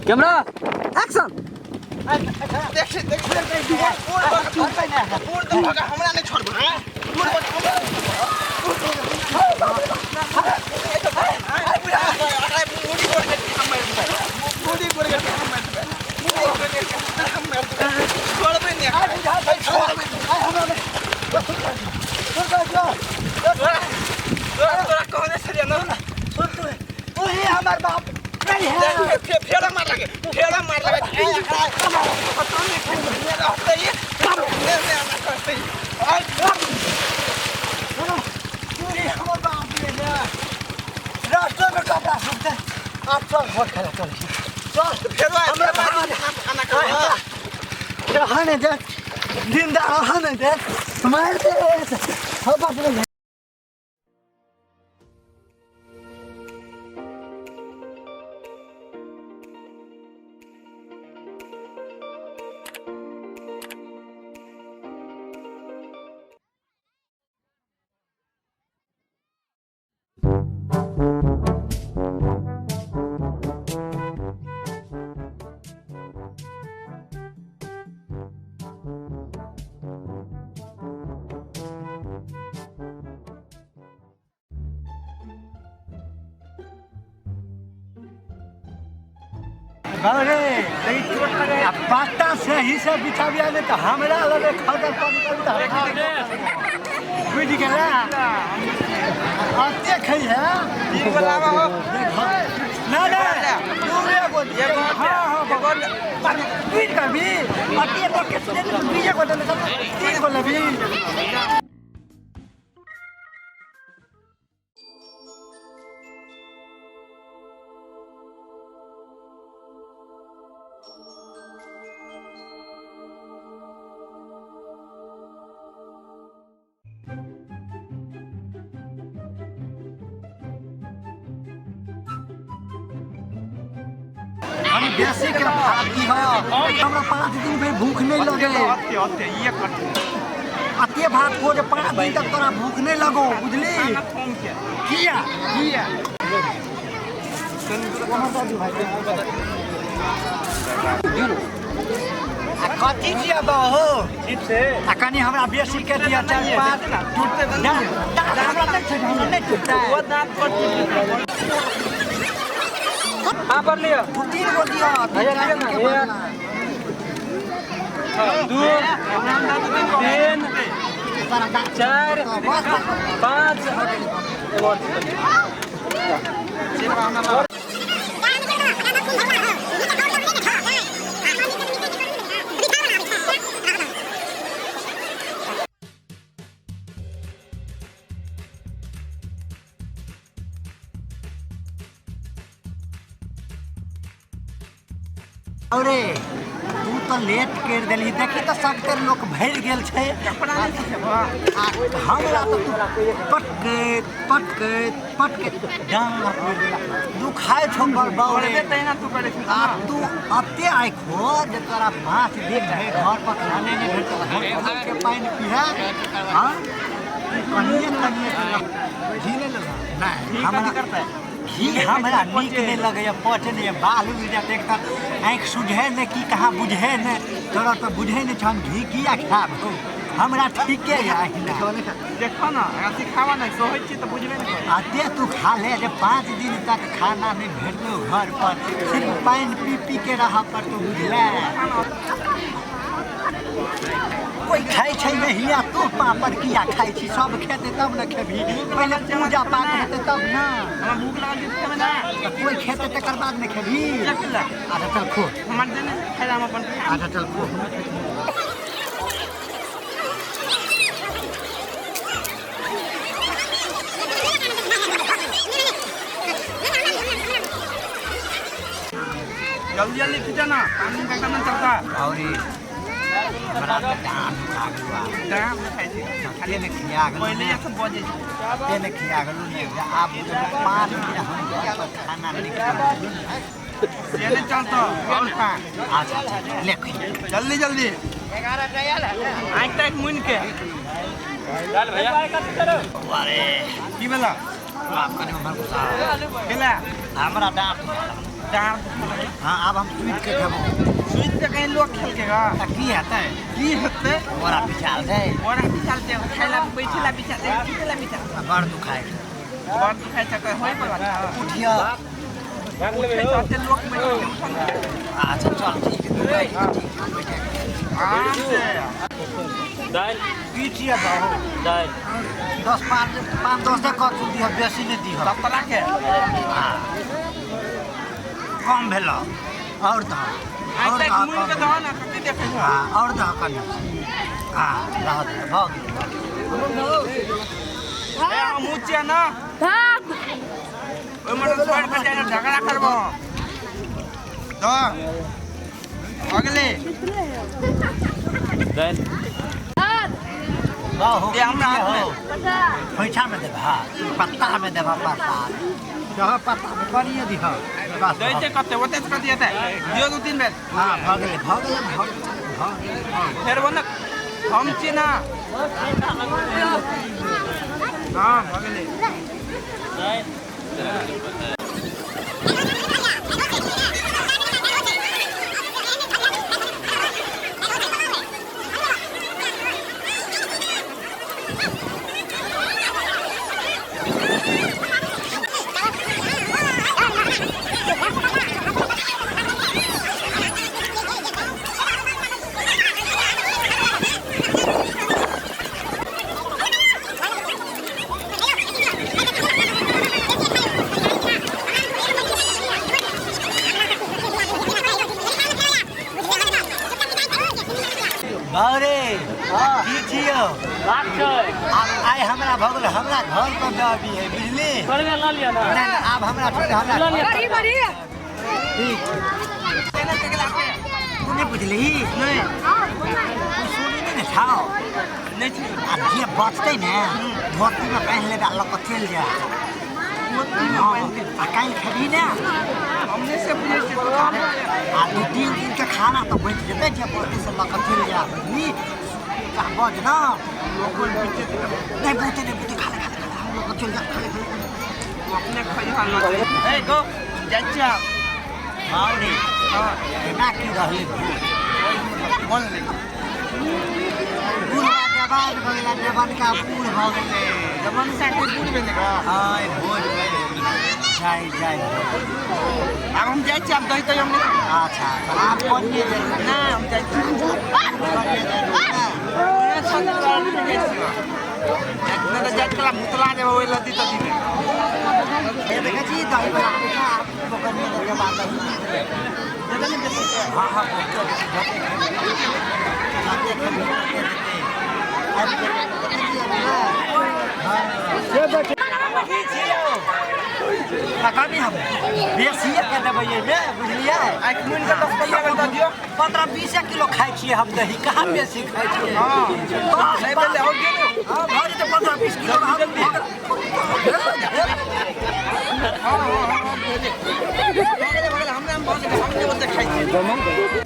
Camera action. देख देख बूढ़ तो भगा हमरा नहीं छोड़बो हैं, बूढ़ भगा हमरा नहीं तू हमर बाप नहीं है। फेरा मार लगे, फेरा मार लगे। तू ही हमर बाप नहीं है। रास्ते में कपड़ा सूखते। आप चल घर खेला चल चल। रहने दे, जिंदा रहने दे, मार दे। हम बाप रे। अरे आ पत्ता सही से बिछाबिया नहीं तो हमरा लगे खबर पर बुझि गेला। अते खै है ना ना दूरे गो। हाँ हाँ, तीन करबी अते तो के दुइये गो देले, तीन गो लेबी। हम बेसी के भात दी हो, हमरा 5 दिन भरि भूख नहीं लगे। अते भात खो जे 5 दिन तक तोरा भूख नहीं लगो, बुझली? किया किया आ कथी दिया हो? आ कनी हमरा बेसी के दिया, 4 5 टूटते ना। दाँत हमरा नहीं छै, हमरा नहीं टूटते। हाँ पर लियो। दू तीन गो दिया। भैया लियो ना। 1 2 3 4 5 एगो और। अरे तू तो लेट कर देली, देखी तो सबके लोग भरि गेल छै। आ हमरा तो तू पटकैत पटकैत पटकैत डाँड़ दुखाय छौ बड़ बाउरे। आ तू अते आँखि हो जे तोरा 5 दिन भरि घर पर खाने नहि भेटतौ, घर के पानि पीहे। हाँ कनिए कनिए घी नहि लेलहो? नहि, हमरा घी हमरा नीक नहि लगैए, पच नहि बाल उड़ि जायत। एक तऽ आँखि सुझै नहि की कहाँ बुझै नहि, तोरा तऽ बुझै नहि छौ हम घी किया खायब हौ। हमरा ठीके यऽ अहिना। देखो ना, सिखावा नहीं सोहै छी तऽ बुझबे नहि करै। अते तू खा ले जे 5 दिन तक खाना नहि भेटलौ घर पर, सिर्फ पानि पी पी के रहऽ पड़तौ, बुझले? कोई खाइ छै नहीं आ तू पापड़ किया खाइ छी? सब खेतै तब ने खेबही, पहिले पूजा पाठ हेतै तब ने। हमरा भूख लागल छै खेबै ना। तऽ कोई खेतै तकर बाद ने खेबही। अच्छा चल खो। हमर देने खाइ हम अपन। अच्छा चल खो। जल्दी जल्दी खींचा ना, पानी का एकदम नहीं चलता। और हमरा तऽ डाँड़ दुखा गेलौ आब। डाँड़ दुखाइ छै। कते ने खिया गेलौ। पहिले सब बजै छै। कते ने खिया गेलौ ने, आब 5 दिन हम घर पर खाना नहि खेलहुँ। से नहीं चलतो और खा। अच्छा अच्छा ले खी। जल्दी जल्दी आँखि ताँखि मुनि के। अरे की भेला? बाप, कनि हमर गुस्सा भेला? हमरा डाँड़ दुखा। डाँड़। हाँ आब हम सुति के खेबो। सुति के कहीं लोग खेलके गा। तऽ की हेतै? की हेतै? बोरा पिछाल छै। बोरा पिछाल छै, खाइला बैठेला पिछाल छै, सुतेला पिछाल। बड़ दुखाइ छै। बड़ दुखाइ छै, होय पर बात। उठियो। उठै छै, ओते लोक बैठल छै, उठल। अच्छा चल ठीक है, तू बैठ, ठीक है, बैठे। आराम से। दालि की छियै बाबू? दालि 10 5 5 10 कऽ दिह, बेसी नहि दिह। सतरा के। हाँ। कम भेल, और दह। और दह मुनि के दह ना, कते देखै छ। हां और दह कनी। हां रह दे, भऽ गेल। ए हम ऊँचे ना। भाग। ओइ में छोड़ के जाय झगड़ा करबो। दह। भऽ गेलै। दालि बाहो दे हमरा हाथ में। खोइछा में देबह, पत्ता में देबह, पत्ता। दह पत्ता में कनिए दिह। बस दै छै कते, ओते से कते हेतै? दियौ 2-3 बेर। हां भऽ गेलै, भऽ गेलै, भऽ गेलै। फेर वो न हम छी ना। हां भऽ गेलै। बारे की छियौ? आब आइ हमरा भऽ गेल, हमरा घर पर दऽ है, बुझली? लऽ लिअ ना। नहि आब हमरा छोड़, हमरा बड़ी बड़ी। ठीक। तू नहि बुझलही? नहि। तू सुनी नहि ने छौ? नहि छी। आ जे बचतै ने धोतीमे बान्हि लेबै आ लऽ कऽ चलि जायब। आ काल्हि खेबही ने? हमने से बुझै छियै। आ 2-3 दिन के खाना तऽ बचि जेतै, जे बचतै से लऽ कऽ चलि जायब, बुझली? बज ना नहीं बूते, नहीं बूते, खा ले खा ले खा ले, हम लोग चल जा, खा ले खा ले। अपने खइहा न। ए गो जाइ छियै। बावरी हां एना की रहलै? बोल ले। बूढ़ जवान भऽ गेलै, जवानका बूढ़ भऽ गेलै। जवान सा के बूढ़ भेलै का? हां भोज जाय जाय। आब हम जाइ छियै, आब दही तही हम नहि। अच्छा आब कोनिए जाइ ना, हम जाइ छियै। नहि तऽ जाइत कला भुतला जेबै ओहि लद्दी तद्दीमे। देखै छी दही बला कनिए देरके बाद दही। हाँ हाँ कनी हम बेसिए के देबै एहिमे, बुझलियै? आँखि मुनि कऽ 10 रुपैआ दऽ दियौ। 15-20 किलो खाइ छियै हम दही, कहाँ बेसी खाइ छियै? हँ नहि भेलै, आओर दियौ ने। हँ भऽ जेतै 15-20 किलो। जल्दी। हँ हँ हँ भऽ गेलै, भऽ गेलै, हमरा भऽ गेलै, हम नहि ओते खाइ छियै।